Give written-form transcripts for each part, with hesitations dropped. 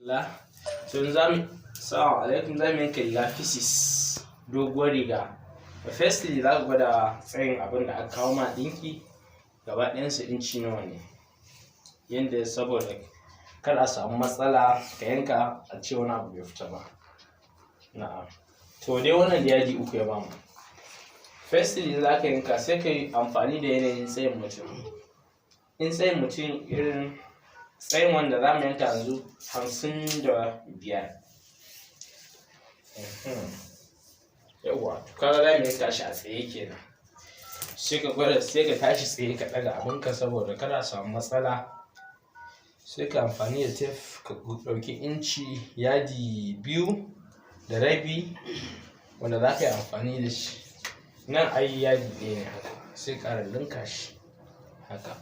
La, so yanzu zamu, assalamu alaikum, zamu yanka riga pieces, doguwar riga. Firstly, za ka gwada tsayin abin da aka kawo ma ɗinki gaba ɗayansa, inci nawa ne, yanda saboda kar a samu matsala ka yanka a ce wani abu bai fita ba. Na'am, to dai wannan da yadi 3 ya bamu. Firstly, za ka yanka, sai ka yi amfani da yanayin tsayin mutum. In tsayin mutum, irin tsayin wanda za mu yanka yanzu, 55. Yawwa, to kaga za mu yanka shi a tsaye kenan. Sai ka gwada, sai ka tashi tsaye, ka ɗaga abinka saboda kada a samu matsala. Sai ka amfani da tape, ka ɗauki inci yadi 2.5 wanda za ka yi amfani da shi. Nan ai yadi 1 ne haka, sai ka ƙara linka shi haka.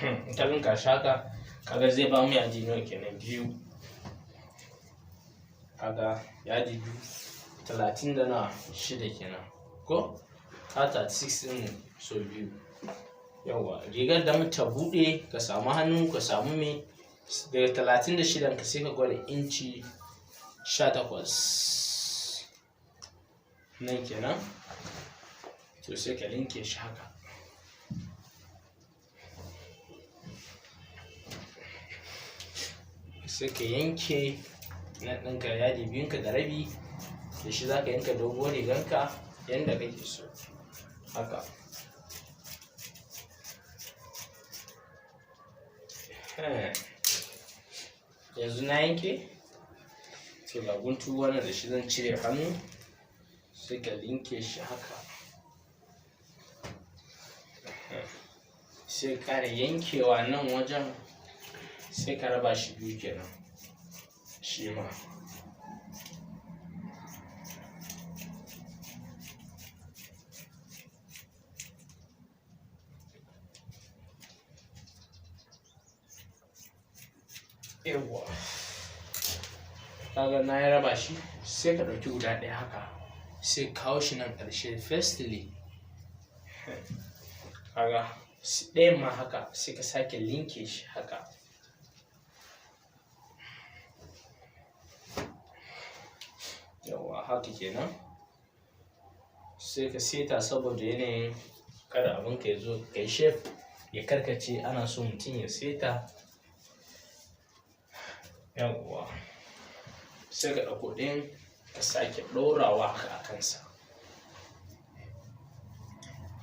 In ka linka shi haka, kaga zai bamu yadi nawa kenan? 2. Kaga yadi 2, talatin da nawa? 6 kenan. Ko? Ka 36 ɗin sau biyu. Yawwa, rigar da ta buɗe, ka samu hannu, ka samu me, daga 36n ka sai ka gwada inci 18. Nan kenan. To sai ka linke shi haka. Sai ka yanke nan ɗinka yadi biyunka da rabi, da shi za ka yanka doguwar riganka yanda kake so. Haka. Yanzu na yanke, to ga guntu wannan da shi zan cire hannu, sai ka linke shi haka. Sai ka ƙara yankewa nan wajen, sai ka raba shi biyu kenan shi ma. Yawwa. Kaga na raba shi, sai ka ɗauki guda ɗaya haka, sai ka kawo shi nan ƙarshe firstly. Kaga ɗayan ma haka, sai ka sake linke shi haka. Yawwa, haka kenan. Sai ka seta saboda yanayin kada abunka ya zo ka yi shape ya karkace, ana so mutum ya seta. Yawwa. Sai ka ɗauko ɗayan ka sake ɗorawa haka a kansa.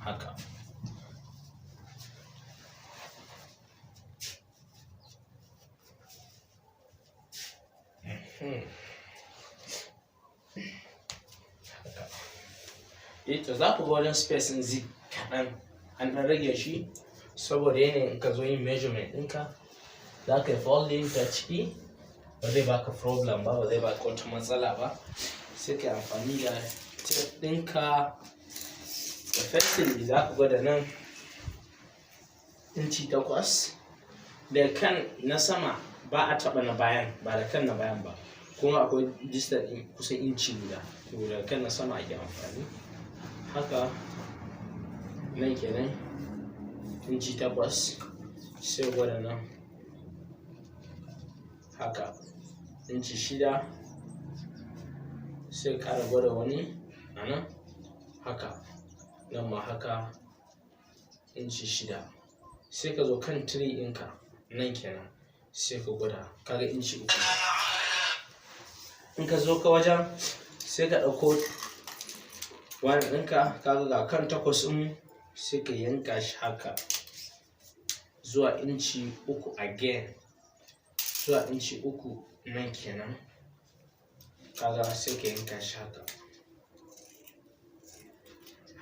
Haka. Haka. Eh to, za ku ga wajen space ɗin zip kaɗan an ɗan rage shi saboda yanayin in ka zo yin measurement ɗinka, za ka yi folding ta ciki, ba zai baka problem ba, ba zai baka wata matsala ba. Sai ka yi amfani da tape ɗinka. Da firstly za ka gwada nan inci 8 daga kan na sama, ba a taɓa na bayan, ba da kan na bayan ba. Kuma akwai distance ɗin kusan inci guda. To daga kan na sama ake amfani. Haka nan kenan inci 8, sai gwada nan haka inci 6, sai ƙara gwada wani a nan haka, nan ma haka inci 6. Sai ka zo kan three ɗinka nan kenan, sai ka gwada, kaga inci 3. In ka zo ka wajen, sai ka ɗauko wannan ɗinka, kaga ga kan 8 ɗin, sai ka yanka shi haka zuwa inci 3 again, zuwa inci 3 nan kenan. Kaga sai ka yanka shi haka.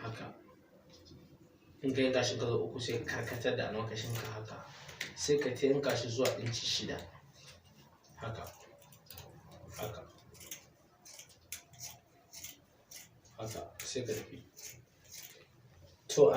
Haka. In ka yanka shi ka zo 3, sai ka karkatar da almakashinka haka. Sai ka yanka shi zuwa inci 6. Haka. Haka. Haka sai ka tafi. To a